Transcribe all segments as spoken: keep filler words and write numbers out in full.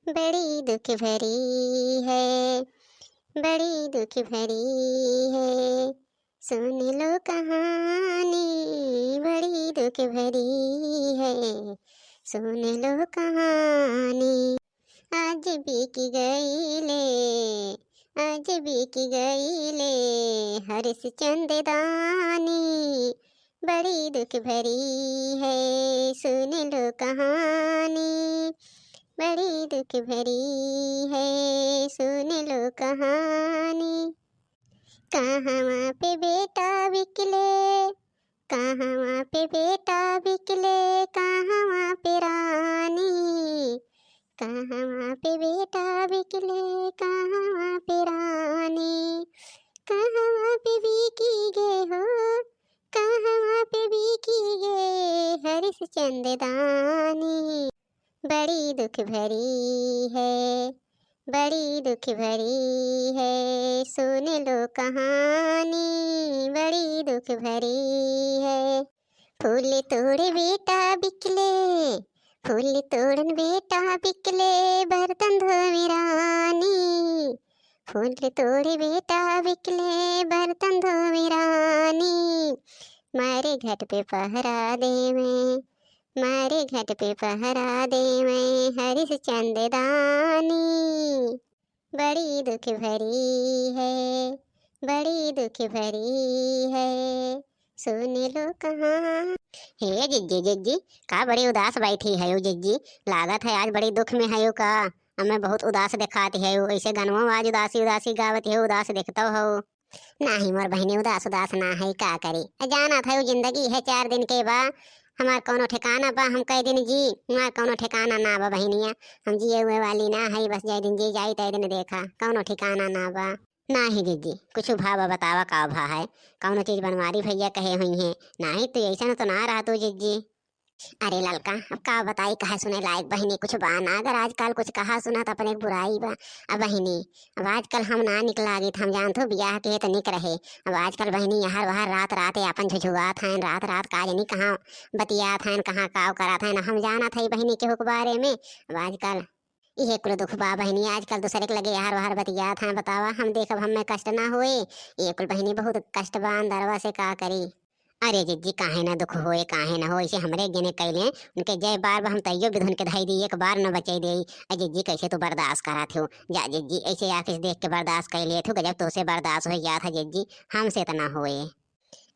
बड़ी दुख भरी है, बड़ी दुख भरी है, सुन लो कहानी, बड़ी दुख भरी है, सुन लो कहानी। आज बिक गईले, आज बिक गईले हरिश्चंद दानी, बड़ी दुख भरी है, सुन लो कहानी, बड़ी दुख भरी है, सुन लो कहानी। कहवा पे बेटा बिकले, कहवा पे बेटा बिकले, कहवा पे रानी, कहवा पे बेटा बिकले, कहवा पे रानी, कहवा पे बिकी गे हो, कहवा पे बिकी गे हरिश्चंद दानी। बड़ी दुख भरी है, बड़ी दुख भरी है, सुन लो कहानी, बड़ी दुख भरी है। फूल तोड़े बेटा बिकले, फूल तोड़न बेटा बिकले, बर्तन धोवे रानी। फूल तोड़े बेटा बिकले, बर्तन धोवे रानी। मारे घट पे पहरा देवे, मारे घट पे पहरा देवे हरिश्चंद दानी। बड़ी दुख भरी है, बड़ी दुख भरी है, सुन लो कहानी। हे जिज्जी, जिज्जी, का बड़ी उदास बैठी हयो जिज्जी? लागत है आज बड़ी दुख में हयो का? हमें बहुत उदास देखात हयो, ऐसे गनवा में आज उदासी उदासी गावत हयो, उदास देखतो हो। नाही मोर बहिनी, उदास उदास ना है, का करी? अ, जानत है, उ जिंदगी है चार दिन के बा, हमार कौनो ठिकाना बा, हम कह दिन जी, हमार कौनो ठिकाना ना बा बहिनिया, हम जिए हुए वाली ना है, बस जय दिन जी जाई तय दिन देखा, कौनो ठिकाना ना बा। नाही जिज्जी, कुछ भा बा बतावा, का भा है? कौनो चीज बनवारी भैया कहे हुई है? नाही तो ऐसा तो ना रहा तू जिज्जी। अरे ललका, अब का बताई, कहे सुने लायक बहिनी कुछ बा ना। अगर आजकल कुछ कहा सुना त अपने के बुराई बा। अब बहिनी, अब आजकल हम ना निक लागित, हम जानत हो बियाह के त निक रहे। अब आजकल बहिनी यहर वहर रात रात आपन झुझुआत हैं, रात रात का जानी कहाँ बतियात हैं, कहाँ काव करत हैं, हम जानत है बहिनी केहू के बारे में। अब आजकल इहे कुल दुख बा बहिनी, आजकल दूसरे के लगे यहर वहर बतियात हैं। बतावा, हम देखब, हमें कष्ट ना होए? ये कुल बहिनी बहुत कष्ट बा अंदरवा से, का करी? अरे जिज्जी, काहे ना दुख होए, काहे ना हो, ऐसे हमरे जने कैले, उनके जय बार बार हम तैयो विध उनके धई दी, एक बार न बचे देई। अरे जिज्जी, कैसे तू बर्दाश्त करत हो? जा जिज्जी, ऐसे आँख से देख के बर्दाश्त कर लेत हो, गजब तोसे बर्दाश्त हो जात है जिज्जी, हमसे त ना होए।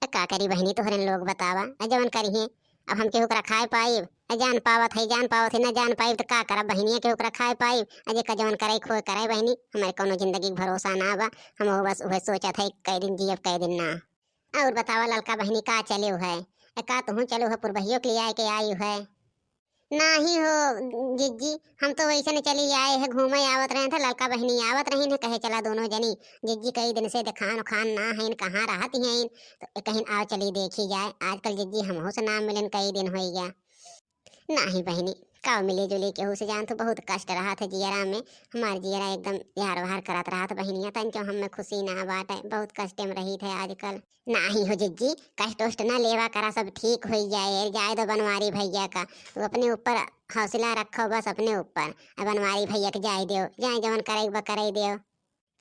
अ का करी बहिनी, तोहरे लोग बतावा, अ जवन करिहे, अब हम केहू करा खाए पाइब? अ जान पावत है, जान पावत है, ना जान पाइब त का करब बहिनिया, केहू करा खाए पाइब? अ जेका जवन करे खोए करे बहिनी, हमारे कौनो जिंदगी के भरोसा ना बा, हम वो बस उहे सोचत है, कै दिन जियब, कै दिन ना। और बतावा ललका बहिनी, का चले है? ए, का तुहूँ चलो है पुरबहियो के लिए आए के आई है? नाही हो जिज्जी, हम तो वैसे न चली आए है, घूमे आवत रहे थे, ललका बहिनी आवत रही न, कहे चला दोनों जनी। जिज्जी कई दिन से देखान उखान ना है, कहाँ रहत हैं, तो कहीं आओ चली देखी जाए। आजकल जिज्जी हमहू से ना मिलन, कई दिन हो गया। नाही बहिनी, का मिले जुले केहू से, जान तो बहुत कष्ट रहत है जियरा में। हमार जियरा एकदम यहर वहर करत रहत बहिनिया, तनिको हमें खुशी ना बाटे, बहुत कष्टे में रहित है आजकल। नाही हो जिज्जी, कष्ट उष्ट ना लेवा करा, सब ठीक होई जाए, जाए दो बनवारी भैया का। तू अपने ऊपर हौसला रखो, बस अपने ऊपर। अब बनवारी भैया के जाए देव, जाए जवन करे बा करे देव।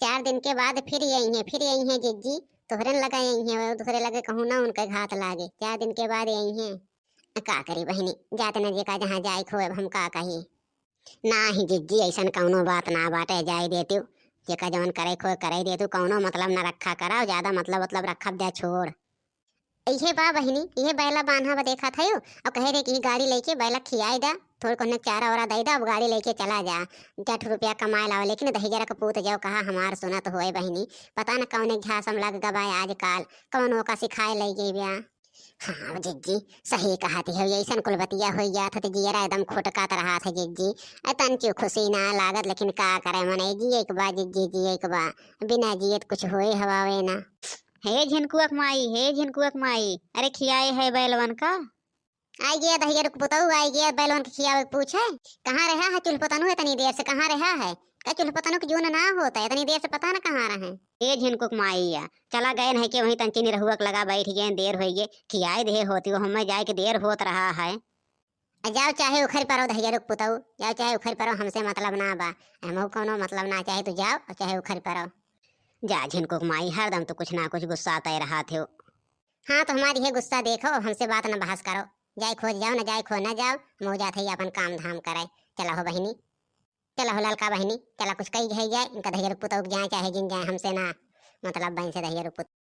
चार दिन के बाद फिर अइहें, फिर अइहें जिज्जी, तोहरे न लगे अइहें, वो दूसरे लगे कहूँ ना उनके घात लागे। चार दिन के बाद अइहें। का करी बहिनी, जात न जेका जहाँ जाए खोए, अब हम का कही। नाही जिज्जी, ऐसन कौनो बात ना बाटे, जाए देतू, जेका जवन करे खोए करे देतू, कौनो मतलब ना रखा करा, ज्यादा मतलब मतलब रखब जा छोड़। इहे बा बहिनी, इहे बैला बान्हा बा देखत हयो, अब कहे रहे कि गाड़ी लेके बैला खियाई दा, थोड़ कोने चारा वारा दे दा, अब गाड़ी लेके चला जा, चार ठो रुपया कमाए लाओ, लेकिन दहिजरा के पूत जाओ, कहा हमार सुनत होए बहिनी, पता न कौने घास में लग गवा आजकल, कौन ओका सिखाए ले गई बा। हाँ जिज्जी, सही कहत हो, ऐसन कुल बतिया हो जात है तो जियरा एकदम खुटकत रहत है जिज्जी। ए तन क्यों खुशी ना लागत, लेकिन का करे, मने जिए के बा जिज्जी, जिए के बा, बिना जिए त कुछ होए हवावे ना। हे झिनकुआ के माई, हे झिनकुआ के माई, अरे खियाए है बैलवन का? आई गया दहिया रुक पुतऊ, आई गया बैलवन के खियावे के पूछे। कहाँ रहा है चुलपतनु इतनी देर से, कहाँ रहा है? का चुलपतनु के जून ना होता है, इतनी देर से पता ना कहाँ रहे। ए झिनकुआ के माई या, चला गए नहीं के वहीं तंची निरहुआ के लगा बैठ गए, देर होई गए, खियाए दे होती वो, हमें जाए के देर होत रहा है। आ जाओ, चाहे उखरि परो दहियरुक पुतऊ, जाओ चाहे उखरि परो, हमसे मतलब ना बा। हमहू कौनो मतलब ना, चाहे तू जाओ और चाहे उखरि परो। जा झिनकुक माई, हरदम तू कुछ ना कुछ गुस्साते रहत हो। हाँ, तो हमारी है गुस्सा देखो, हमसे बात न बहस करो। जाए खोज जाओ, न जाए खोज न जाओ, हम हो जात है अपन काम धाम करे। चला हो बहिनी, चला हो ललका बहिनी, चला कुछ कही है जाए, इनका दहियरुक पुतऊ के जाए चाहे जिन जाए, हमसे ना मतलब बा इनसे दहियरुक पुतऊ।